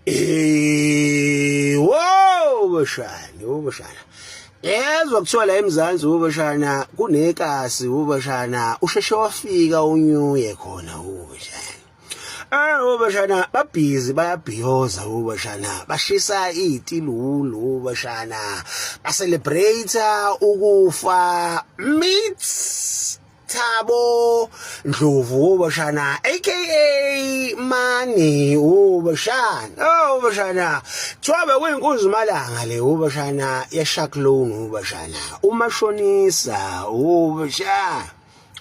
Eh, wo bashana, wo bashana. Yezwa kuthiwa la eMzansi wo bashana kunekasi wo bashana usheshe wafika unyuye khona wo bashana. Eh wo bashana babhizi bayabhiyoza wo bashana bashisa itilulu wo bashana ba celebrate ukufa meets Thabo Ndlovu ubashana aka Mani ubashana oh ubashana kuthiwa bekuyinkunzi malanga le ubashana yeshark loan ubashana umashonisa ubashana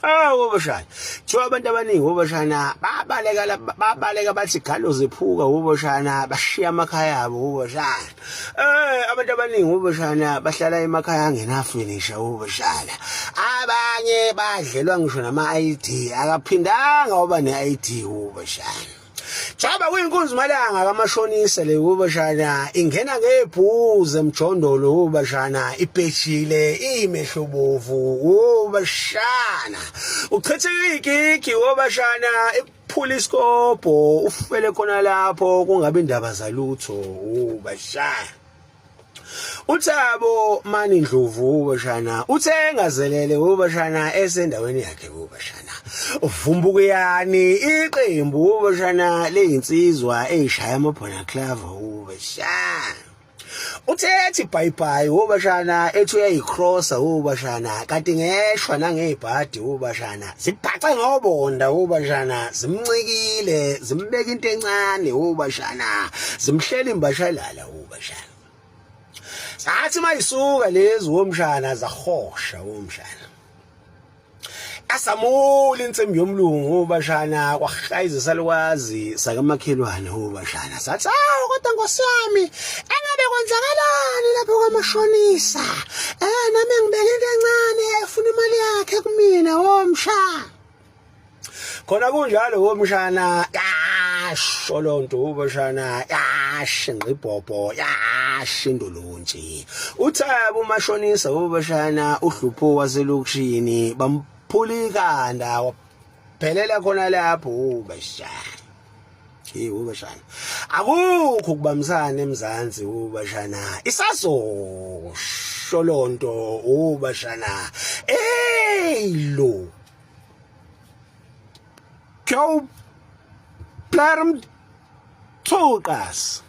Oh ubashana kuthiwa abantu abaningi ubashana babaleka babaleka bathi galo ziphuka ubashana bashiya amakhaya abo ubashana Eh abantu abaningi ubashana bahlala emakhaya angenafinisha ubashana. Abanye badlelwa ngisho nama ID akaphindanga waba ne ID ubashana. Jaba kuyinkunzi malanga kamashonisa le ubashana ingena ngebhuze emjondolo ubashana ibhejile imehlobovu ubashana uchitheka igigi ubashana phula isikobho ufele khona lapho kungabe indaba zalutho ubashana uThabo mani Ndlovu ubashana uthe engazelele ubashana esendaweni yakhe ubashana uvumbukuyani iqembu ubashana leyinsizwa eyishaya amabhona clava ubashana Uthethi bhayibhayi wobashana ethi uyayicrossa wobashana kanti ngeshwa nangezibhadi wobashana zibhace ngobonda wobashana zimncikile zimbeka into encane wobashana zimhlela imbashalala wobashana sathi mayisuka lezi womshana zahosha womshana asamula insimbi yomlungu ubashana kwahayiza salukwazi sakamakhelwane ubashana sathi awu kodwa nkosi yami engabe kwenzakalani lapho kwamashonisa eh nami ngibeke into encane efuna imali yakhe kumina womshana khona kunjalo womshana yasho lonto ubashana yashinqa ibhobho yashindolontshi uthaba umashonisa ubashana uhlupho waselokishini bamphula ikhanda waphelela khona lapho ubashana Hey ubashana akukho ukubambisana eMzansi ubashana isazosho lonto ubashana hey lo Jou Plerm Toekas.